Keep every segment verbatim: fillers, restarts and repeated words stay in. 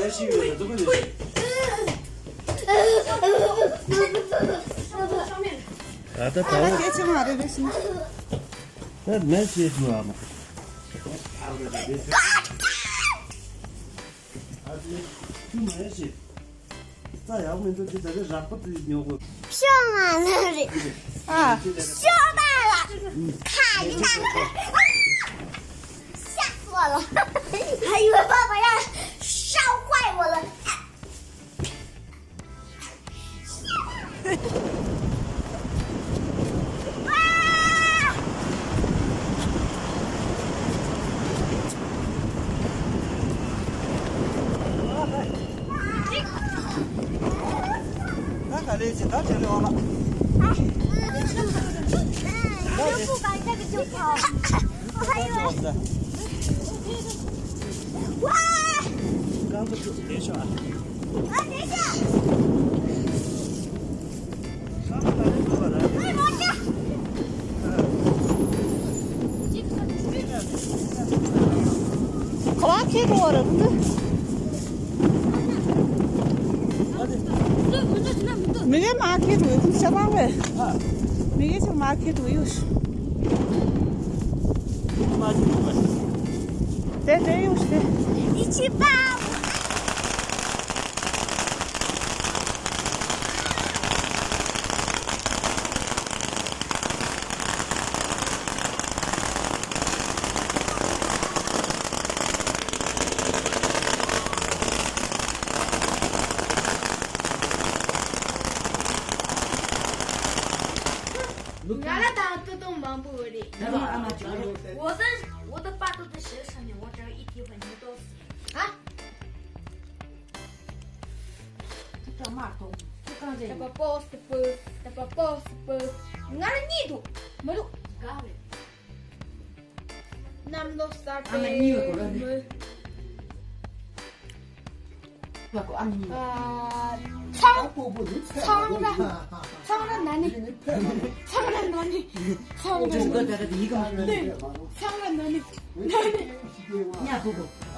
ཨ་ད་ད་བོ། སྐད་ཆ་མ་རེད་རེད་ཤི། ད་མེད་ཤེས་ཤུ་ཨ་མ། ཨ་ད་ད་ད་ད་ད་ད། རྩ་ཡག་མི་འདུག་ཅི་ད་ག་རག་པ་དུས་ཉོ་དགོས། ཤོག་མ་ལ་རེད། ཨ། ཤོག་མ་ལ། ཁ་ཡི་ན། 吓死我了！还以为爸爸要烧坏我了。 ད་ག་ལེ་ཅི་ད་དྲན་ལེ་བ་ལ། ད་དེ། 我还以为。哇！ རྐང་པ་ཚུགས་བསྡད་ཤོག་ཨ། ཨ་བསྡད་ཤོག་ཨ་རོ་ཡ། ག་བ་ཁྱེད་འགྲོ་བ་རེད་འདི། མི་གེ་མ་ཁྱེད་འགྲོ་ཡོད་ཤ་ཚང་བས། མི་གེ་ཚང་མ་ཁྱེད་འགྲོ་ཡོད། དེ་དེ་ཡོད་ཤ་དེ། 一起抱。 ང་ལ་ད་ལྟ་སྟོང་མང་པོ་རེད། ང་ལ་ཨ་མ་ཅིག་ཡོད། 我的我的巴肚子是什么？我只要一提粉就都死。啊？ ཁྱི་སྐྲག་དམར་ཐོག་ཁྱི་རྐང་རྗེས། ད་པ་པོ་སི་པོ། ད་པ་པོ་སི་པོ། ང་ལ་གཉིས་འདུག་མ་འདུག་ག་རེ། གནམ་ལོ་གསར་པའི་ཨ་མ་གཉིས་ཡོད་གོ་ར་ནི། མོ། ང་གོ་ཨ་མ་གཉིས་ཡོད། ཨ། ཚང་། ཚང་ར། ཚང་ར་ན་ནི། ཚང་ར་ན་ནི། ཚང་ར་ན་ནི། ཚང་ར་ན་ནི།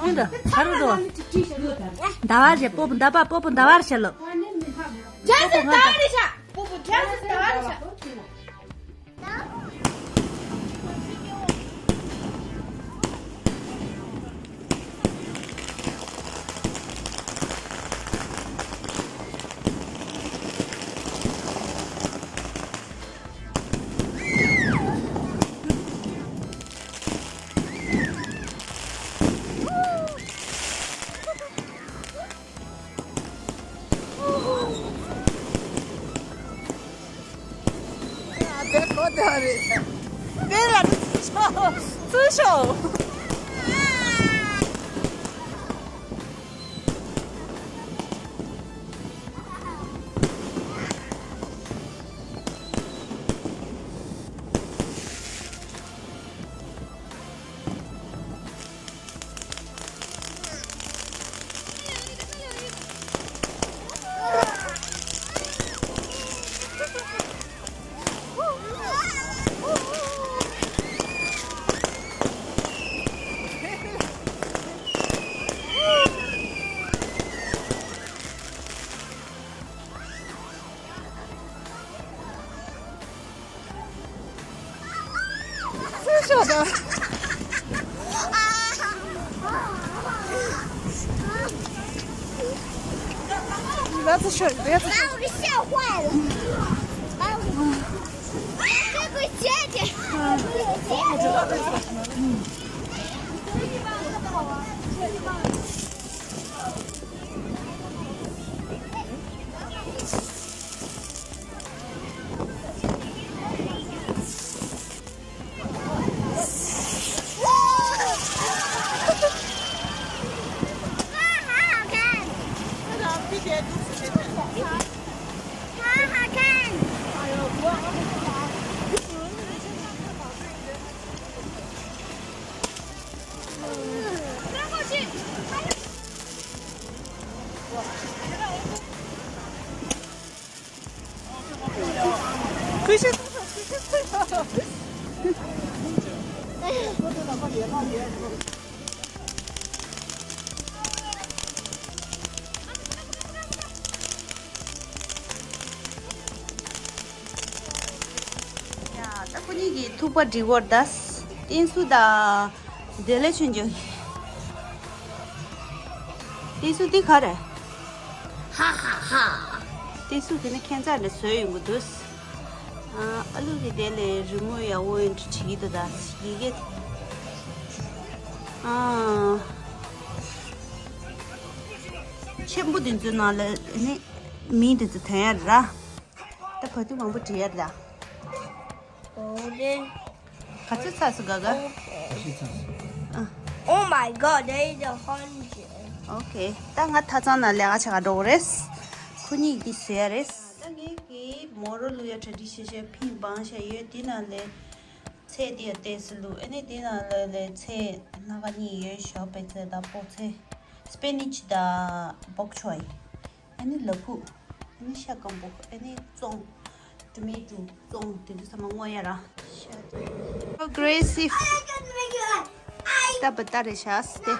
ཨང་ད་ཧ་རུ་རོ། ཟླ་བ་རེ་སྤོ་བོ་ཟླ་བ་སྤོ་བོ་ཟླ་བ་རེ་བྱ་ལོ། ཇ་སི་ཟླ་བ་རེ་བྱ། སྤོ་བོ་ཇ་སི་ཟླ་བ་རེ་བྱ། དེ་ཁོ་ཐག་རེད། དེ་ལ་ཚུར་ཤོག་ཚུར་ཤོག་ཚུར་ཤོག་དང་། ལ་ཚུར་ཤོག་དང་། 把我给吓坏了，把我给，这个姐姐，姐姐。པ་འགྲིག་བར་གདའ། བསྟན་སྲུང་དང་བདེ་ལེགས་ཆོས་འབྱོར། བསྟན་སྲུང་འདི་ག་རེ། ཧ་ཧ་ཧ། བསྟན་སྲུང་དེ་ནི་ཁྱད་མཚར་ནས་བཟོས་ཡོང་གི་འདུག་ཨ་ཨ་ལུ་གི་དེ་ལས་རི་མོ་ཡག་པོ་ཡིན་འདྲ་བྲིས་ཀྱི་འདུག་ད་ཡི་གེ། ཨ་ཆེན་པོ་དེ་ཚོའི་ནང་ལ་ནི་མིང་དེ་ཚོ་ཐོན་ཡ་ར། ད་བ་དུ་མང་པོ་བྲིས་ཡ་ར། ཨོ་ཀེ། ག་ཚོད་ཚར་སོང་ག་ག་ཨ། Oh my god, there is a hundred. Okay. ད་ང་ཐ་ཚང་ན་ལས་ཀ་བྱེད་ག་འགྲོ་གི་རེད། ཁོ་གཉིས་ཀྱིས་བཟོས་ཡ་རེད། ད་ངས་ཀྱིས་མོ་རོ་བླུག་ཡ་གྲ་སྒྲིག་བྱས་བྱས་ཕིང་སྦང་བྱས་ཡོད། དེ་ནང་ལས་ཚལ་དེ་ཡ་ཏོག་ཙམ་བླུགས། ཨ་ནི་དེ་ནང་ལས་ལས་ཚལ་སྣ་ཁ་གཉིས་ཡོད། ཞོགས་པའི་ཚལ་དང་སྤོག་ཚལ། སྤེ་ནིཆ་དང་བོག་ཆོའི། ཨ་ནི་ལ་ཕུག་ཨ་ནི་ཤ་སྐམ་པོ། ཨ་ནི་བཙོང་། ཏོ་མེ་ཏོ་བཙོང་། དེ་ཚོ་ཚང་མ་བརྔོ་ཡ་ར། ཤ་ཏོ། Aggressive. ཏ་བ་ཏ་རེ་ཤ་སྟེ།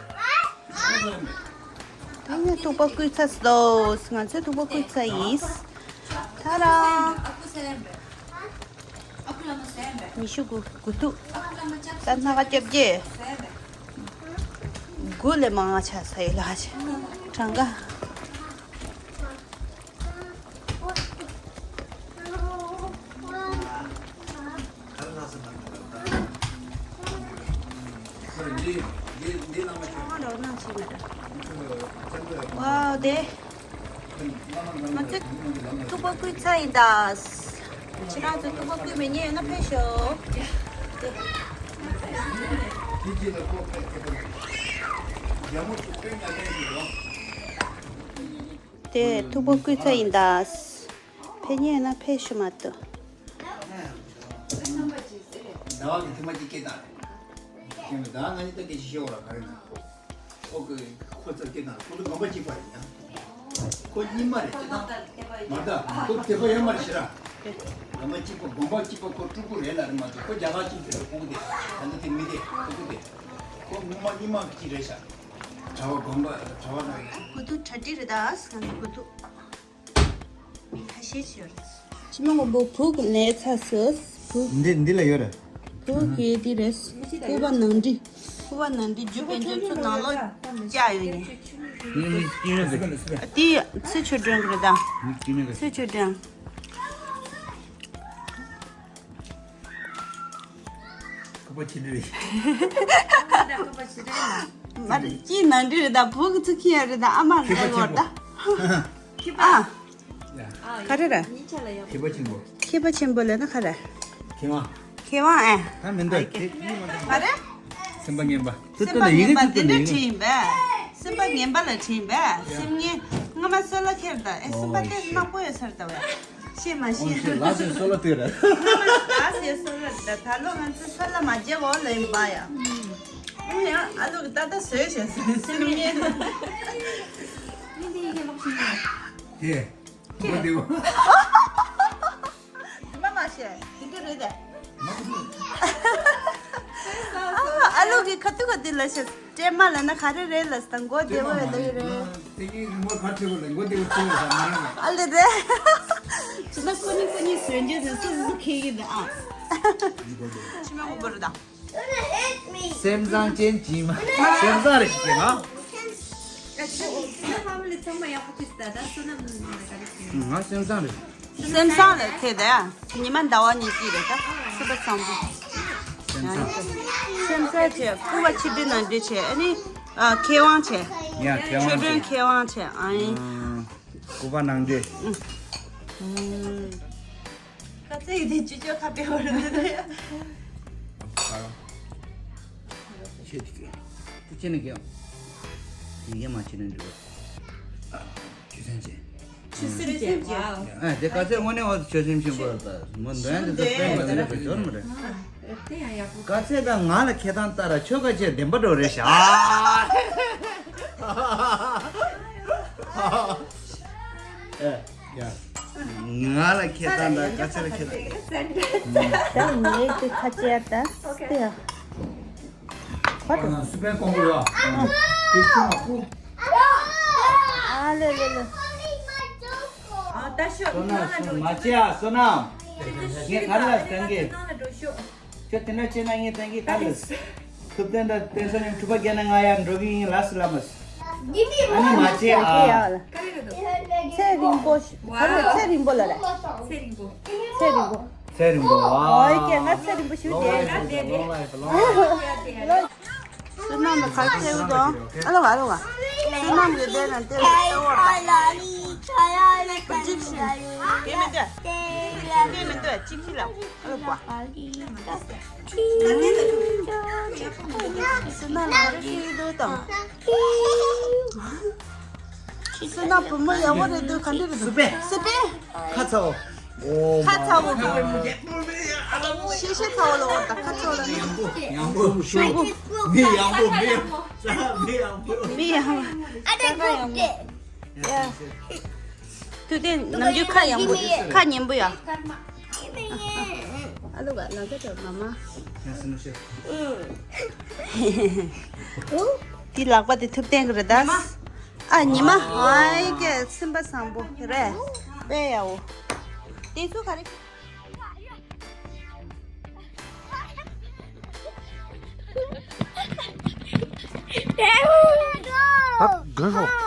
ད་ངས་ཐུག་པ་བསྐུས་ཚར་སོང་། ང་ཚོས་ཐུག་པ་བསྐུས་ཚར་ཡིན། ད་ར། ཉི་ཤུ་དགུ། དགུ་ཐུག་ད་སྣ་ཁ་བརྒྱབ་རྗེས། དགུ་ལས་མང་ང་ཆགས་ས་ཡོད་ལ་ཆ། གྲངས་ཀ་ཝའོ་དེ། ང་ཚོས་ཐུག་པ་བསྐུས་ཚར་ཡིན་ད། ཁྱེད་རང་ཚོ་ཐུག་པ་བསྐུས་མེད་མཁན་ཡོད་ན་ཕེབས་ཤོག་དེ་ཐུག་པ་བསྐུས་ཚར་ཡིན་ད། ཕེབས་མཁན་ཡོད་ན་ཕེབས་ཤོག་མ་གཏོགས། ཟླ་བ་གི་ཐེངས་མ་གཅིག་སྐད་བཏང་རེད། ཁྱེད་མི་ཟླ་བ་ང་གཉིས་ད་སྐད་ཆ་བཤད་འོ་ར་ག་རེ་ན། ཁོ་གི་ཁོ་ཚར་སྐད་བཏང་ཁོ་ཚོ་དགོན་པ་གཅིག་པ་རེད་ཡ། ཁོ་རྙིང་མ་རེད་ཅེ་ད། མ་ད་ཁོ་དེ་ཁོ་ཡ་མ་རེད་ཤི་ར། དགོན་པ་གཅིག་པ་དགོན་པ་གཅིག་པ་ཁོ་སྤྲུལ་སྐུ་རེད་ལ་རེད་མ་གཏོགས་ཁོ་རྒྱ་གར་གཅིག་པ་རེད་ཁོ་གི་དེ་ད་ལྟ་དེ་མི་དེ་ཁོ་གི་དེ། ཁོ་ངོ་མ་རྙིང་མ་གཅིག་རེད་ཤག་གྲྭ་བ་དགོན་པ་གྲྭ་བ་ན་ཡ། དགུ་ཐུག་གྲ་སྒྲིག་རེད་ད་ང་ཚོ་དགུ་ཐུག་མི་ཁ་ཤས་ཤིག་ཡོད་རེད། ཕྱི་མ་ངོ་བོ་བུ་གི་ནས་ཚ་སོས་བུ། འདི་འདི་ལ་ཡོད་རེད། བུ་གི་འདི་རེད། ཕུ་བ་ནང་འདྲི། ཕུ་བ་ནང་འདྲི་རྒྱུ་པན་ཆུ་ཚོད་ནང་ལོགས་བཅག་ཡོད་ནི། ངས་མི་སྐྱིད་མེད་ཟེར། དེ་ཚེ་ཆོས་སྒྲོན་གི་རེད་ད། མི་སྐྱིད་མེད་ཟེར། ཚེ་ཆོས་སྒྲོན། ཁ་པ་ཆི་འདྲ་རེད། མ་རེད་སྐྱིད་ནང་འདྲི་རེད་ད་བུ་གི་ཚུ་ཁྱི་ཡ་རེད་ད་ཨ་མ་རེད་ད་ལོར་ད། ཨ། ག་རེ་རེད། མཁས་པ་ཆེན་པོ། མཁས་པ་ཆེན་པོ་ལབ་ན་ག་རེ། མཁས་དབང་། མཁས་དབང་ཨེ། ད་མི་འདུག་དེ་གཉིས་མ་འདུག་ག་རེ། སེམས་པ་ངན་པ། དེ་སེམས་པ་ལྟ་ན་ཡི་གེ་ངན་པ་དེ་འདྲ་བྲིས་ཡིན་པས། སེམས་པ་ངན་པ་ལ་བྲིས་ཡིན་པས། སེམས་ངན། སྔ་མ་སོལ་ལ་ཁྱེར་ད་ཨེ་སེམས་པ་དེ་ནག་པོ་ཡོད་ས་རེད་ད་བས། ཤེས་མ་ཤེས། ལ་སེ་སོལ་ལ་དེ་རེད། ལ་སེ་སོལ་ལ་དེ་ད་ལོ་ང་ཚོ་སོལ་ལ་མ་བརྗེ་བོ་ལ་ཡིན་པ་ཡ། ཨ་ཡ་ཨ་ལོ་གི་ད་ད་བཟོས་བྱས་སོལ་སེམས་ངན། དེ། ཁོ་དེ་བ། དེ་མ་མ་བཤད་དེ་འདྲ་རེད་དེ། ཨ་ཨ་ལོ་གི་ཁ་ཐུག་ག་དེ་ལ་བཤད་སྤྲད་མ་ལ་ན་ག་རེ་རེད་ལ་ད་མགོ་བདེ་བོ་རེད་ལ་ཡི་རེད། དེ་གི་རིན་པ་ག་ཁྲེ་བ་ལ་མགོ་བདེ་བོ་ཁྲེ་བ་ཟ་མ་རེད། ཨ་ལེ་རེད། ཅི་ན་ཁོ་གཉིས་ཁོ་གཉིས་བཟོས་རྗེས་དེ་སུ་སུ་ཁེ་གི་ད་ཨ། ཕྱི་མ་མགོ་བོ་རེད་ད། སེམས་བཟང་ཅན་གྱིས་མ། སེམས་བཟང་རེ་ཞིག་གིས་ང་། ང་སེམས་བཟང་རེད། སེམས་བཟང་རེད་དེ་ད་ཡ། ཉི་མ་ཟླ་བ་གཉིས་ཀྱི་རེད་ད། སུ་པ་ཚང་པོ། སེམས་བཟང་། སེམས་བཟང་བྱས་སྐུ་པ་ཆིབས་སྒྲིལ་ནང་འདྲེ་བྱས་ཨ་ནི། མཁས་དབང་བྱས། ཡ་མཁས་དབང་ཆོས་སྒྲོན་བྱས། མཁས་དབང་བྱས་ཨ་ཡིན། སྐུ་པ་ནང་འདྲེ། ཁ་ཚེ་ཡི་དེ་ཅི་ཅོ་ཁ་པེ་བར་འདི་རེད། ཁྱེད་ཀྱི་ཁྱེད་ནི་ཀྱང་ཡི་གེ་མ་བྱེད་ནི་འདུག་ཆུ་སེམས་ཅན། ཆུ་སེམས་ཅན། ཨ་དེ་ཁ་ཚེ་དངོས་གནས་འོ་ཆུ་སེམས་ཆེན་པོ་ད་མོ་འདོན་དེ་ཚོ་ཕན་མ་ནི་ཁ་སྦྱོར་མ་རེད། ཁ་ཚེ་ད་ང་ལ་ཁེ་ཐང་ལྟ་ར་ཆོ་ག་ཆེ་བདེན་པ་འགྲོ་རེད་ཤག་ཨེ། ཡ། ང་ལ་ཁེ་ད་ད་ག་ཚེ་ལ་ཁེ་ད། ད་ངས་དེ་ཁ་ཆེ་ཡ་ད་སྟེ་ཡ། ཨ། སི་པན་ཀོང་པོ་ཡ། དེ་ཆུ་མ་ཁུ། ཨ་ལེ་ལེ་ལེ། ཨ་ད་ཤོག་སོ་ན་སོ་མ་ཅི་ཡ་སོ་ན། ངས་ག་ལ་གང་གི། ཁྱོད་དེ་འདྲ་བྱས་ན་ངས་བསྟན་གྱི་ད་ལས། ཐུབ་བསྟན་དང་བསྟན་སྲུང་གཉིས་ཕྲུ་གུ་རྒྱལ་ན་ང་ཡར་འགྲོ་གི་ཡིན། ལགས་སོ་བླ་མ། ཨ་ནི་མ་བྱེད་ཨ། ཚེ་རིང་པོ་ཞུ། ཚེ་རིང་པོ་ལ་རེད། ཚེ་རིང་པོ། ཚེ་རིང་པོ། ཚེ་རིང་པོ་ཨ། ཨོ་ཡ་ཀྱེ་ང་ཚེ་རིང་པོ་ཞུ། Long life, long life, long life. བསོད་ནམས་ལ་ག་ཚད་འདུག་ཨ་ལོ་ཨ་ལོ། བསོད་ནམས་ཀྱི་ལྡན་ན་ལྟེ་བ་ལྟེ་བ་དང་། གཅིག་ཤི། དེ་མི་འདོད། དེ་མི་འདོད། གཅིག་ཤི་ལ་ཨ་ལོ་བ། བསོད་ནམས་ལ་ག་རེ་ཤི་འདུག་དང་། བསོད་ནམས་བུ་མོ་ཡག་པོ་རེད་འདུག་ག་འདྲ་རེད་འདུག་སི་པན། སི་པན། ཁ་ཚ་བོ། ཁ་ཚ་བོ། ཤེས་ཤེས་ཚ་བོ་ལ་འོ་ད་ཁ་ཚ་བོ་ལ་ནི། ཡང་པོ་ཡང་པོ་ཞུ། མི་ཡང་པོ་མི་ཡང་མི་ཡང་པོ། མི་ཡང་པོ། ཨ་ད་ཁ་ཡང་པོ། ཡ། ཐུབ་བསྟན་ནམ་རྒྱུན་ཁ་ཡང་པོ་ཁ་ཉན་པོ་ཡ། ཨ་ལོ་ག་ལ་ད་ད་མ་མ། དེ་ལག་པ་དེ་ཐུབ་བསྟན་གི་རེད་ད། ཨ་ཉི་མ། ཨ་ཡི་ཀྱེ་སེམས་པ་བཟང་པོ་རེད། དཔེ་ཡག་པོ། དེ་ཚོ་ག་རེ། ད་དགོད་ཤོག